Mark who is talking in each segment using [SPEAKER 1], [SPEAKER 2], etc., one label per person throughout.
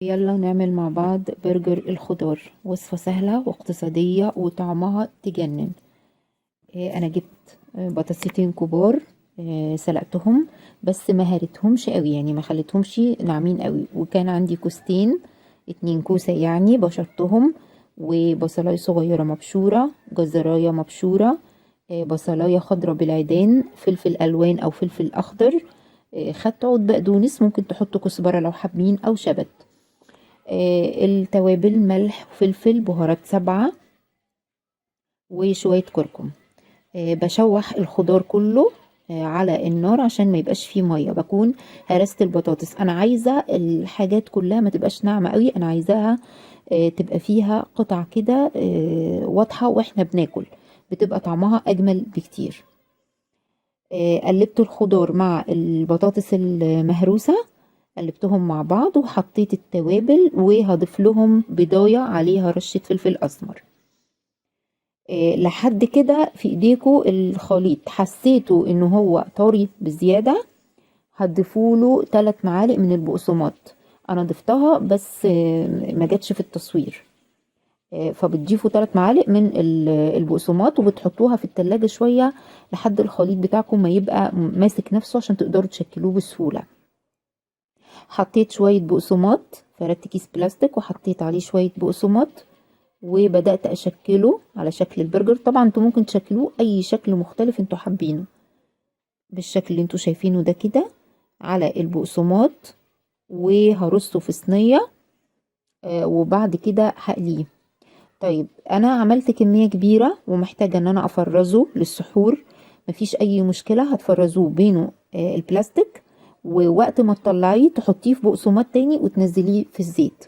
[SPEAKER 1] يلا نعمل مع بعض برجر الخضار. وصفة سهلة واقتصادية وطعمها تجنن. انا جبت بطاطستين كبار، سلقتهم بس ما هرتهمش قوي، يعني ما خليتهمش ناعمين قوي. وكان عندي كوستين، 2 كوسة يعني بشرتهم، وبصلاية صغيرة مبشورة، جزراية مبشورة، بصلاية خضرة بالعيدان، فلفل ألوان أو فلفل أخضر، خدت عود بقدونس، ممكن تحطوا كزبرة لو حابين أو شبت. التوابل ملح وفلفل، بهارات 7، وشوية كركم. بشوح الخضار كله على النار عشان ما يبقاش فيه مية. بكون هرست البطاطس. انا عايزه الحاجات كلها ما تبقاش ناعمة قوي، انا عايزاها تبقى فيها قطع كده واضحة واحنا بناكل، بتبقى طعمها اجمل بكتير. قلبت الخضار مع البطاطس المهروسه، قلبتهم مع بعض وحطيت التوابل، وهضيف لهم بيضايه عليها رشه فلفل اسمر. لحد كده في ايديكو الخليط. حسيتوا ان هو طري بزيادة، هتضيفوا له 3 معالق من البقسماط. انا ضفتها بس ما جاتش في التصوير. فبتضيفوا 3 معالق من البقسماط وبتحطوها في التلاجة شوية لحد الخليط بتاعكم ما يبقى ماسك نفسه عشان تقدروا تشكلوه بسهولة. حطيت شوية بقسماط، فردت كيس بلاستيك وحطيت عليه شوية بقسماط وبدأت أشكله على شكل البرجر. طبعا انتوا ممكن تشكلوه أي شكل مختلف انتوا حابينه، بالشكل اللي انتوا شايفينه ده كده على البقسماط، وهرصه في صينية، وبعد كده هقليه. انا عملت كمية كبيرة ومحتاجة ان انا افرزه للسحور، مفيش اي مشكلة، هتفرزوه بينه البلاستيك، ووقت ما تطلعيه تحطيه في بقسماط تاني وتنزليه في الزيت.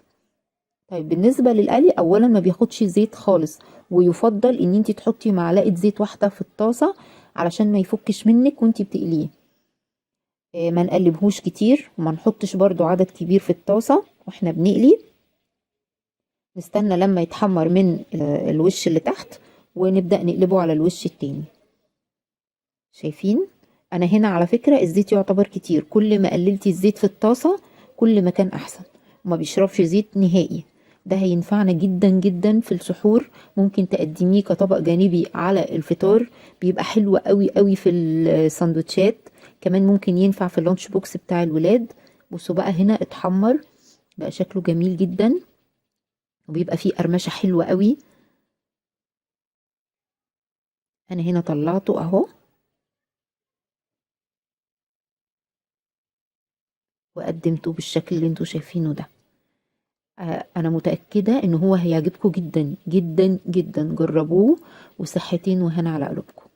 [SPEAKER 1] بالنسبة للقلي، اولا ما بياخدش زيت خالص، ويفضل ان انتي تحطي معلقة زيت واحدة في الطاسة علشان ما يفكش منك وانتي بتقليه. ما نقلبهوش كتير، وما نحطش برضو عدد كبير في الطاسة واحنا بنقلي. نستنى لما يتحمر من الوش اللي تحت ونبدأ نقلبه على الوش التاني. شايفين؟ انا هنا على فكرة الزيت يعتبر كتير، كل ما قللتي الزيت في الطاسة كل ما كان احسن، وما بيشربش زيت نهائي. ده هينفعنا جدا جدا في السحور، ممكن تقدميه كطبق جانبي على الفطار، بيبقى حلو قوي قوي في السندوتشات، كمان ممكن ينفع في اللانش بوكس بتاع الولاد. بصوا بقى هنا اتحمر، بقى شكله جميل جدا، وبيبقى فيه قرمشة حلوة قوي. انا هنا طلعته اهو، وقدمته بالشكل اللي انتوا شايفينه ده. انا متأكدة ان هو هيعجبكم جدا جدا جدا. جربوه، وصحتين وهنا على قلوبكم.